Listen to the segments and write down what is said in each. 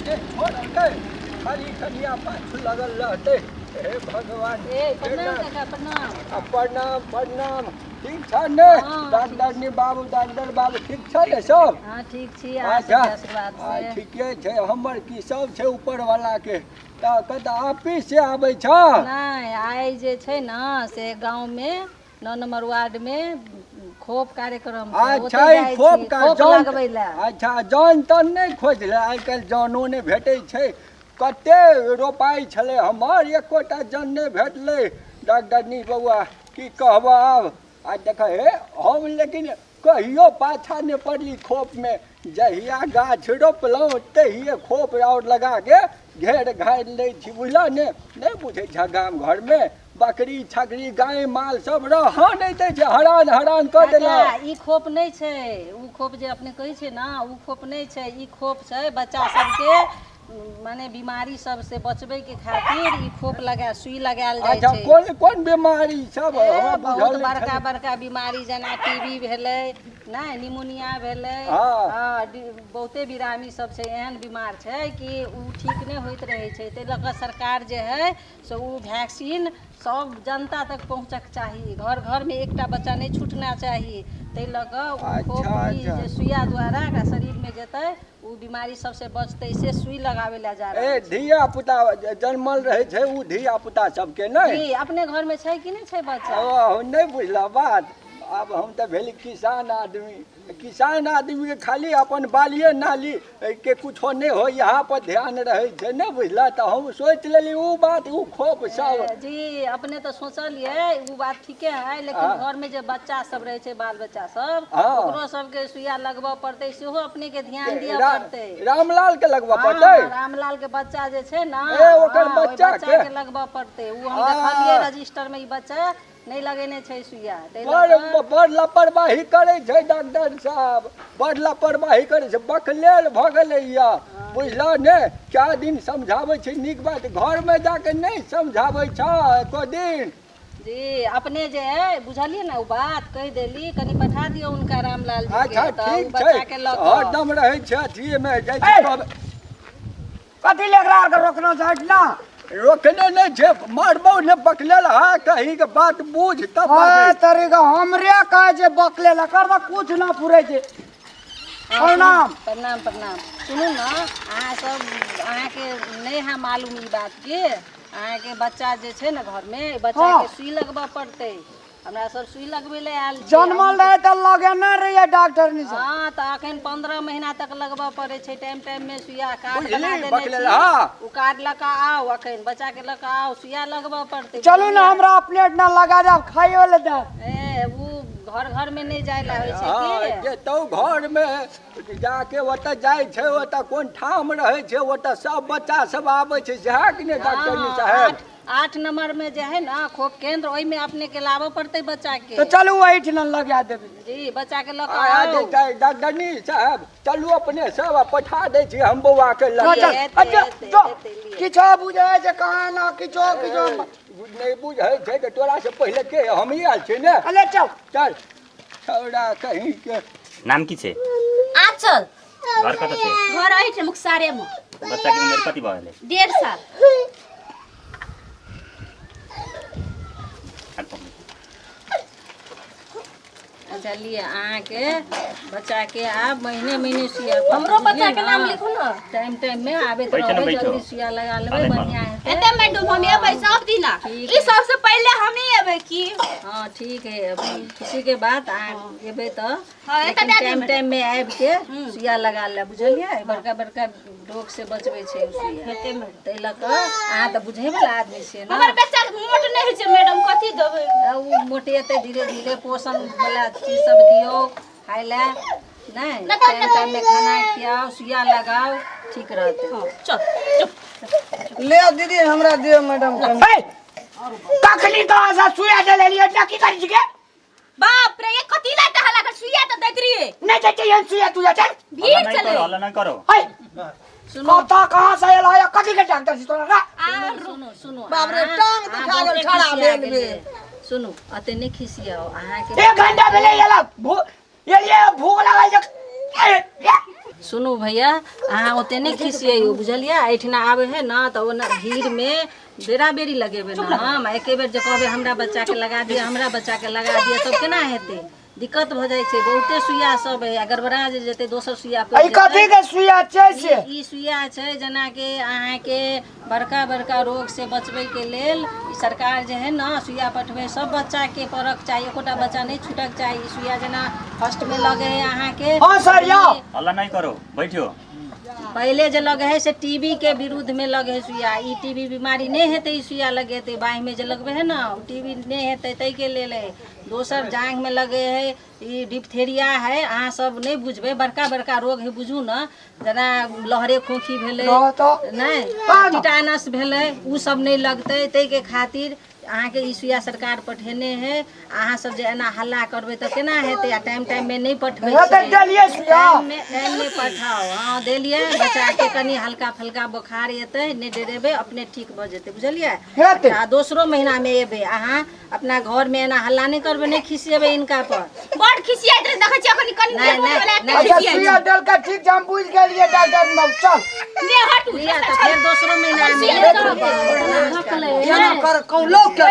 नहि छोड़लकै, खाली कनिया पाछू लगल रहतै। हे भगवान! ए, प्रणाम काका, प्रणाम। आ, प्रणाम प्रणाम। ठीक छ ने? हाँ, डॉक्टरनी बाबू, डॉक्टर बाबू, ठीक छ ने सब? हाँ, ठीक छी, अहाँ अच्छा सबके आशीर्वाद आ, से। ठीके छै। हमर की सब छै ऊपर वाला के। तऽ कतऽ ऑफिस से आबै छ? नहि, आइ जे छै ने से गाँवमे 9 नंबर वार्डमे खोप कार्यक्रम छै, ओतै अच्छा, ई जाइ खोप छी का खोप जन लगबै लए। अच्छा, जन तन नहि खोजले? आइ काल्हि जनो नहि भेटै छै। कते रोपाइ छलै हमर, एकोटा जन नहि भेटलै। डॉक्टरनी बौआ, की कहबह आब। आ देख हे, हम लेकिन कहियो पाछा नहि पड़ली खोपमे। जहिया गाछ रोपलहुँ तहिये खोप आओर लगाके घेर घारि लै छी, बुझलह ने? नहि बुझै छह, गाम घरमे बकरी छकरी गाय माल सब रहऽ नहि दै छै, हरान हरान कऽ काका देलक। ई खोप नहि छै। ओ खोप जे अपने कहै छै ने, ओ खोप नहि छै। ई खोप छै बच्चा सबके माने बीमारी सबसे बचबै के खातिर ई खोप लगा सुई लगायल जाइ अच्छा छै। कोन कोन बीमारी सब? ए, हमरा बहुत बुझल नहि बड़का छलै। बड़का बीमारी, जेना टीबी भेलै नहि, निमोनिया भेलै। हँ। हँ, बहुते बीमारी सब छै। एहन बीमार छै कि ओ ठीक नहि होइत रहै छै। ताहि लऽ कऽ सरकार जे है से ओ वैक्सीन सब जनता तक पहुँचक चाही। घर घरमे एकटा बच्चा नहि छूटना चाही। ताहि लऽ कऽ ओ खोप अच्छा ई अच्छा जे सुइया द्वारा एकरा शरीरमे जेतै, ओ बीमारी सबसे बचतै, से सुई लगाबै लए जा ए रहल छी। धिया पुता जे जनमल रहै छै, ओ धिया पुता सबके नहि? जी, अपने घरमे छै कि नहि छै बच्चा? ओ नहि बुझलह बात। आब हम तऽ भेली किसान आदमी। किसान आदमीके खाली अपन बालिए नाली के कुछो नहि हो, यहाँ पर ध्यान रहै छै, नहि बुझलह? तऽ हम सोचि लेली ओ बात, ओ खोप सब। ए, जी, अपने तऽ सोचलियै, ओ बात ठीके है, लेकिन घरमे जे बच्चा सब रहै छै, बाल बच्चा सब, ओकरो सबके सुइया लगबऽ पड़तै, सेहो अपने के ध्यान दिअ पड़तै। रामलाल के लगबऽ हँ पड़तै? रामलाल के बच्चा जे छै ने, ए ओकर हँ, ओहि बच्चा बच्चा के के लगबऽ पड़तै। ओ हम देखलियै रजिस्टर मे, ई बच्चा नहि लगेने छै सुइया, ताहि लऽ बड़ कऽ। बड़ लापरवाही करै छै डॉक्टर साहब, बड़ लापरवाही करै छै। बकलेल भऽ गेलैया, बुझलह ने? कए दिन समझाबै छै नीक बात, घरमे जाके नहि समझाबै छ एको दिन। जी, अपने जे है बुझलियै ने, ओ बात कहि देली। कनि पठा दियौ हुनका रामलाल जी के। अच्छा तऽ ओ ठीक छै। बच्चा के लऽ कऽ हरदम रहै छै अथिएमे, जाइ छी। ए! तब कथी ले एकरा आरके रोकना छै ना? रोकने नहि छै, मारबौ ने बकलेल। हा, कही के बात बुझ तब बाजै। तरीका हमरे कहै छै बकले ला कर तऽ कुछ ना पुरै छै। प्रणाम। प्रणाम प्रणाम। सुनू ने, अहाँ सब, अहाँके नहि है मालूम ई बात के अहाँके बच्चा जे छै ने घरमे, बच्चा के सुई लगबऽ पड़तै। हमरा सब सुई लगबै लए आयल छी। जनमल रहै तऽ लगेने रहियै डॉक्टर निसँ। हँ, तऽ अखन 15 महीना तक लगबऽ पड़ै छै टाइम टाइम मे सुइया। कार्ड बुझली बना देने बकलेल छी। हा। ओ कार्ड लऽ कऽ आउ, अखन बच्चा के लऽ कऽ आउ, सुइया लगबऽ पड़तै। चलू ने। बुझलियै? हमरा अपने ना लगा देब, खाइयो ले देब। ए, ओ घर घर मे नहि जाय लए होइ छै। हँ की जेतौ घरमे जाके, ओतऽ जाइ छै, ओतऽ कोन ठाम रहै छै, ओतऽ सब बच्चा सब आबै छै, सएह कि ने डॉक्टर हँ, साहेब? 8 नंबर में जे है ना खोप केंद्र, ओहिमे अपने के लाबऽ पड़तै बच्चा के। तऽ चलू, एहिठिना लगा देबै। जी, बच्चा के लऽ कऽ आ आउ। डॉक्टरनी साहेब, चलू अपने सब, आ पठा दै छी हम बौआ के चल लग। चल। एतै, अच्छा एतै, जो एतै, लिए। किछो बुझै छै कहाँ ना, किछो किछो नहि बुझै छै तऽ तोरा से पहिले के हमही आयल छी ने। अले चल। चल छौड़ा कहीं के। नाम की छै? आँचल। घर कतऽ छै? घर एहिठाम मुखसारेमे। बच्चा के उम्र कति भऽ गेलै? 1.5 साल। हाथ पकड़ू। अच्छा लिए, अहाँके बच्चा के आब महीने महीने सुइया पड़तै, हमरो बच्चा के बुझलियै नाम ने? लिखू ने। टाइम टाइम में आबैत बैठो ने, रहबै, बैठो। जल्दी सुइया लगा लेबै, अरे बढ़िया हेतै। एते मैडम, हम एबै सब दिना। ठीक ई है। सबसे पहिले हमही एबै की। हाँ, ठीक है। अब खुशी के बात, अहाँ एबै तऽ। हाँ, एतऽ लेकिन दए टाइम दियौ। टाइम में आबि के सुइया लगा ले, बुझलियै? बड़का बड़का रोग से बचबै छै ओ सुइया। हेतै मैडम। ताहि लऽ कऽ अहाँ तऽ बुझै वला आदमी छियै ने। हमर बच्चा के मोट नहि होइ छै मैडम, कथी देबै? ओ मोटेतै धीरे धीरे। पोषण वला चीज सब दियौ खाय लए, नहि टाइम टाइम में खाना खियाउ, सुइया लगाउ, ठीक रहतै। चल चुप। ले दीदी, हमरा दियौ मैडम कनि। हे, कखनी तो से सुइया दे लेलियै ना, की करै छिकै? बाप रे, ये कथी ला टहला कर, सुइया तऽ दैत रहियै। नहि दै छियै सुइया तुइया, चल। भीड़ हल्ला नहि चलै। करो, हल्ला नहि करो। हे, सुनू। कतऽ कहाँ से एलऽ है? कथी के डॉक्टर छी तोरा रा? सुनू सुनू। बाप रे, अहाँ- टांग अहाँ दुखा गेल बहुते ठाढ़ा खिसिया भेल गेलियै। भेल। सुनू, अते नहि खिसियाउ अहाँके। 1 घंटा भेलै एला, भू एलियै, भूख लागल छै। ए, ए, सुनू भैया, अहाँ ओते नहि खिसियैयो, बुझलियै? एहिठिना आबै है ने तऽ ओना भीड़मे बेरा बेरी लगेबै ने हम। एके बेर जे कहबै हमरा बच्चाके लगा दिअ, हमरा बच्चाके लगा दिअ, तब केना हेतै? दिक्कत भऽ जाइ छै। बहुते सुइया सब है आ गड़बड़ा जे जेतै, दोसर सुइया पड़ि ई कथी जेतै। के सुइया छै से? ई सुइया छै जेनाकि अहाँके बड़का बड़का रोग से बचबैके लेल ई सरकार जे है ने सुइया पठबै, सब बच्चाके पड़क चाही, एकोटा बच्चा नहि छूटक चाही। ई सुइया जेना फर्स्टमे लगे है अहाँके। हाँ सर, यौ। हल्ला नहीं करो, बैठियो। पहिले जे लगे है से टीबी के विरुद्ध में लगे है सुइया। ई टीबी बीमारी नहि हेतै ई सुइया लगेतै। बाँहिमे जे लगबै है ने, ओ टीबी नहि हेतै ताहिके लेल है। दोसर जाँघमे लगे है, ई डिप्थेरिया है। अहाँ सब नहि बुझबै, बड़का बड़का रोग है। बुझू ने, जेना लहरे खोखी भेलै नहि, टिटानस भेलै, ओ सब नहि लगतै ताहिके खातिर अहाँके ई सुइया सरकार पठेने है। अहाँ सब जे एना हल्ला करबै तऽ केना हेतै? आ टाइम टाइममे नहि पठबै हे तऽ छियै। देलियै सुइया। टाइममे टाइममे पठाउ। हँ, देलियै। बच्चाके कनि हल्का फल्का बोखार एतै, नहि डरेबै, अपने ठीक भऽ जेतै, बुझलियै? हेतै। आ दोसरो महीनामे एबै। अहाँ अपना घरमे एना हल्ला नहि करबै, नहि खिसिएबै हिनका पर। बड़ खिसियाइत रहे, देखै छियै अखन कनि नहि, देर नहि, वाला नहि। अच्छा, खिसियाइत। सुइया देलकै, ठीक छै, हम बुझि गेलियै डॉक्टर बाबू, चल। ने हटू। लिअ तऽ फेर दोसरो महीनामे। एना कर कौलो के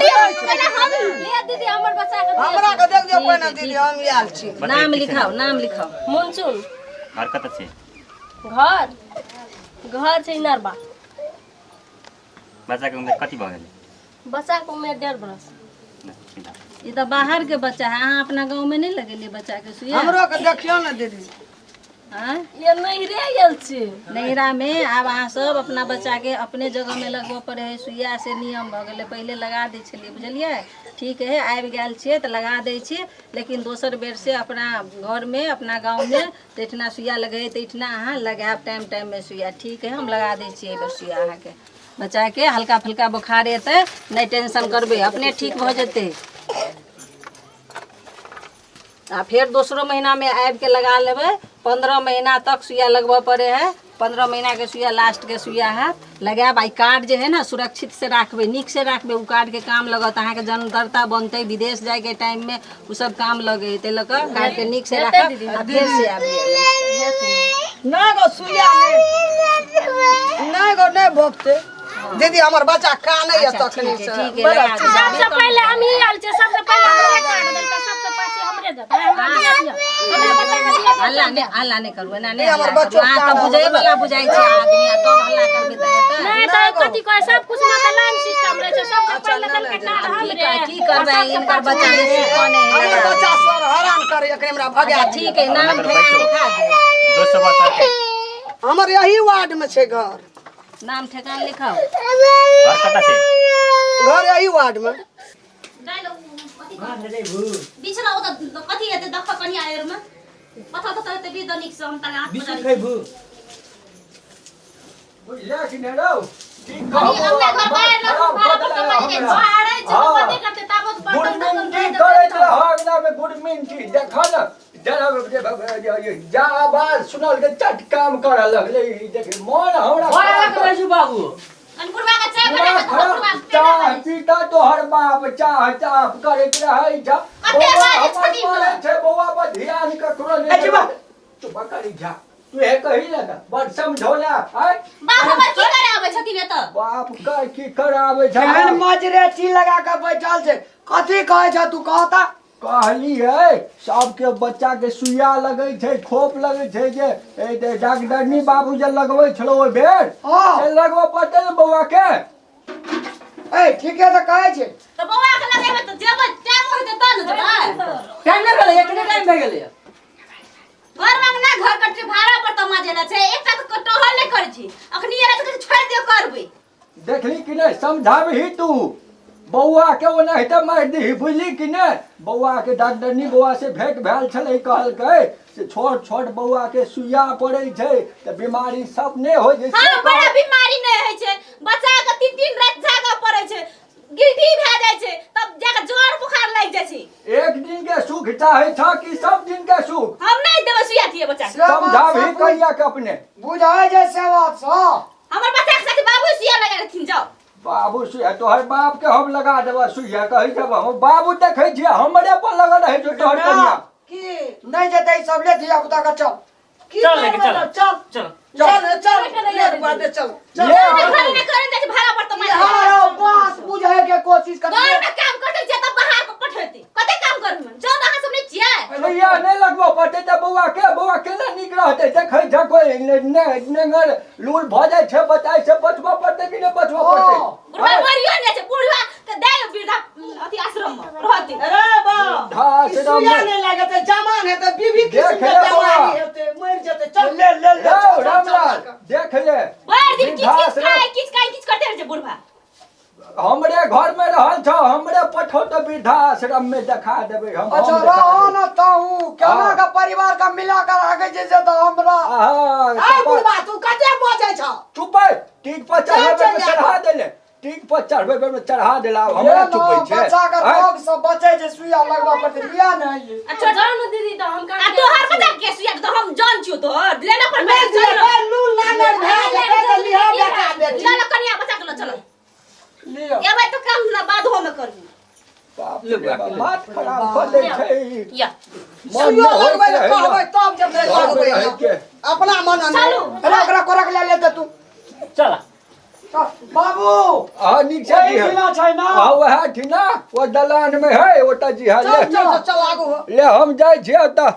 लिअ दीदी, हमर बच्चा के। हमरा के देख दियौ पहिने दीदी, हम आयल छी। बच्चा नाम के की छै? लिखाउ, नाम लिखाउ। मुनचुन। घर कतऽ छै? घर घर छै नरबा। बच्चा के उम्र कति भऽ गेलै? बच्चा के उम्र 1.5 बरस। ई तऽ बाहर के बच्चा है। अहाँ अपना गाँव में नहि लगेलियै बच्चा के सुइया? हमरो के देखियौ ने दीदी। आँय? ये नैहरे गेल छी। नैहरा में आब अहाँ सब अपना बच्चा के अपने जगह में लगबऽ पड़े है सुइया, से नियम भऽ गेलै। पहिले लगा दै छलियै, बुझलियै? ठीक है, आबि गेल छियै तऽ लगा दै छियै, लेकिन दोसर बेर से अपना घरमे, अपना गाँवमे तहिठिना सुइया लगै है तहिठिना अहाँ लगायब टाइम टाइममे सुइया। ठीक है, हम लगा दै छियै एहि बेर सुइया अहाँके बच्चाके। हल्का फुल्का बोखार एतै, नहि टेंशन करबै, अपने ठीक भऽ जेतै। आ फेर दोसरो महीनामे आबिके लगा लेबै। 15 महीना तक सुइया लगबऽ पड़ै है। 15 महीनाके सुइया लास्टके सुइया हैत, लगायब। आ ई कार्ड जे है ने, सुरक्षित से राखबै, नीक से राखबै। ओ कार्डके काम लगत अहाँके, जन्मदर्ता बनतै, विदेश जायके टाइममे ओ सब काम लगै है। ताहि लऽ कऽ कार्डके नीक से राखब आ फेर से आबि। नहि गो, सुइया नहि, नहि गो, नहि भोगतै दीदी, हमर बच्चा कानै यऽ तखनी ठीक से। है, ठीक है, लगा दियौ। सबसे पहिले हम ही आयल छियै, सबसे पहिले हमरे कार्ड देलकै, सबसे पाछे हमरे देतै। हमरा दिअ, दिअ, हमरा बच्चा के दिअ। हल्ला नहि, हल्ला नहि करू, एना नहि हमर हल्ला करू। बच्चो अहाँ तऽ कानऽ बुझै वाला बुझाइ छै आदमी, आ तब हल्ला करबै तऽ हेतै? नहि तऽ कथी कहै, सब कुछ मे तऽ लाइन सिस्टम रहै छै। सबसे पहिले देलकै कार्ड हमरे। की करबै, हिनकर बच्चा बेसी कने है। हमर बच्चा सर हरान करे, एकरे हमरा भगा अच्छा, दियौ। ठीक है, नाम ठेकान लिखा दियौ। दोसर बच्चा के हमर यही वार्ड में छै घर। नाम ठेकान लिखाउ। घर कतऽ छै? घर यही वार्ड में। बिछना ओतऽ कथी हेतै, देख कनि आयरमे पत्थर तत्थर हेतै, बीत नीक से हम ताले हाथ बिस्कुट बजा। खैबू? बुझलियै कि नहि रौ? की कनि कहबो, अंगना घर बड़ बाहर खराब भाड़ा कऽ पर देलक कमाइ हमरा। बाहर छै हँ। तऽ कथी करतै ताबत बर्तन तर्तन गुड़मिंटी धोइ देतै करैत तऽ। रहऽ अंगनामे गुड़मिंटी। देखऽ ने जरा, जा आवाज सुनल के चट काम करऽ लगलै। ई देख, मन हमरा घर खराब आबि कऽ- कऽ बाबू। कनि बुढ़वा के चाय बना बुढ़वा कऽ दहक, बुढ़वा खराब के पेट चाह भरै। पीता तोहर बाप चाह चाह करैत रहै छ। कते बौआ बाजै हमर छथिन मरै तऽ? छै, बौआ पर ध्यान ककरो नहि। ए, चुप। चुप करी जा, तू हे कही ने तऽ बड़ समझौला आय। बाप हमर की करे आबै छथिन एतऽ? बाप के की कराबै छै? केहन मजरेची लगा कऽ बैठल छै, कथी कहै छ तू, कहता? कहलियै सबके बच्चा के सुइया लगै छै, खोप लगै छै, जे ए जे डाक्टरनी बाबू जे लगबै छलो ओहि बेर हँ। से लगबऽ पड़तै ने बौआ के। ए, ठीके तऽ कहै छै। तऽ बौआ के लगेबै तऽ जेबै, टाइम होतै तब ने जेबै। टाइम नहि भेलै, एखने टाइम भए गेलै। घर में ना घर कटरी भाड़ा पर तऽ मजेला छै, एकटा तऽ टहल नहि करै छी। अखनी एला तऽ छोड़ि दियौ, करबै। देखली कि नहि, समझाबही तू बौआ के, ओनाहिते मारि दही, बुझली कि नहि? बौआ के डाक्टरनी बौआ से भेंट भेल छलै, कहलकै से छोट छोट बौआ के सुइया पड़ै छै तऽ बीमारी सब नहि होइ छै। से हाँ, बड़ा बीमारी नहि होइ छै। बच्चा के 3 3 राति जागऽ पड़ै छै, गिल्टी भए जाइ छै, तब जाके ज्वर बुखार लागि जाइ छै। एक दिन के सुख चाहै छ कि सब दिन के सुख? हम नहि देबै सुइया दिए बच्चा के। से बात समझाबही सब कहिया के अपने। बुझै छै से बात सब। हमर बच्चा के साथ बाबू सुइया लगा देथिन, जाओ। बाबू सुइया? तोहर बाप के हम लगा देबऽ सुइया, कहै जब हम बाबू देखै छियै, हमरे पर लगल रहै छौ तोहर कनिया। की नहि जेतै ई सब, ले धिया पुता के चल। की चल लेके करबै चल। चल चल चल चल ले बाटे चल चल ले। घर में करे जाइ छै भाड़ा पर तऽ मारि हाँ बात बुझे के कोशिश कर घर में काम करते छियै तब बाहर पर पठेतै कते काम करबै जौन अहाँ सब नहि छियै सुइया नहि लगबऽ पड़तै तऽ बौआ के बौआ केना नीक रहतै देखै छै कोइ नेंगर लूल भऽ जाइ छै बचाइ छै बचबऽ पड़तै कि नहि बचबऽ पड़तै बुढ़वा मरियो नहि छै बुढ़वा के दे वृद्धा अथी आश्रम में रहतै अरे बा आश्रम सुइया में। नहि लागतै जमान हेतै बीबी किस्म देख के ले बौआ। बीमारी हेतै मरि जेतै चल ले ले ले यौ चल, चल, रामलाल चल। देख ले भरि दिन किच किच वृद्धाश्रम खाय किच खाय किच करते रहै छै बुढ़वा हमरे घर में रहल छौ हमरे पठो तऽ वृद्धाश्रम में देखा देबै हम अच्छा हम देखा रहो देबै। ना ताहू केना हाँ। का परिवार का मिला कर आगे जैसे तो हमरा आहा, ऐ बुढ़वा तू कते बजै छौ चुप है, टीक पर चढ़ेबै चल, में चल, चढ़ा देले टीक पर चढ़बै में चढ़ा देला आब ये हमरा ना चुपै छै बच्चा का आँय? रोग सब बचे छै सुइया लगवा पड़तै लिया नहीं ये आ छोट जाउ ने दीदी तऽ हम आ काम तोहर बच्चा के सुइया के तऽ हम जन छियौ तोहर लेना पर नहि दिया लूल लांगर भए जेतै तऽ लिहा बेटा बेटी चलो कनिया बच्चा के लो चलो लियो एबै तऽ काम ना बाद हो में करबी बाप रे बाप, माथ खराब कऽ दै छै या मन सुइयो नहि होइत लगबै लए रहैए। कहबै तब जेबै घरमे लगबै रहैके। अपना मन चलू रख रख रख ले लेते तू चल चल, बाबू हाँ नीक से ओही जी ठिना छै ना हाँ वएह ठिना ओ दलान में है ओतऽ जी है चल ले चल चल आगू हो ले हम जाइ छियै तऽ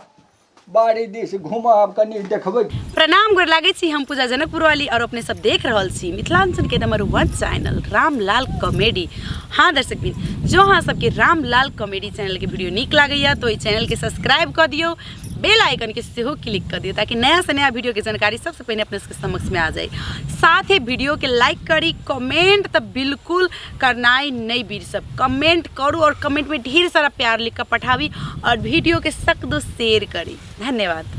बाड़ी दिस घुमब कनि देखबै। प्रणाम गोर लागै छी, हम पूजा जनकपुर वाली और अपने सब देख रहल छी मिथिलांचल के नंबर 1 चैनल रामलाल कॉमेडी। हाँ दर्शक बिन, जो अहाँ सबके रामलाल कॉमेडी चैनल के वीडियो नीक लागैया तो एहि चैनल के सब्सक्राइब कऽ दियौ, बेल आइकन के सेहो क्लिक कऽ दियौ ताकि नया से नया वीडियो के जानकारी सबसे पहिने अपने सबके समक्ष में आ जाए। साथ ही वीडियो के लाइक करी, कमेंट तऽ बिल्कुल करनाइ नहीं बीर सब, कमेंट करू और कमेंट में ढेर सारा प्यार लिख कर पठाबी और वीडियो के सख्त शेयर करी। धन्यवाद।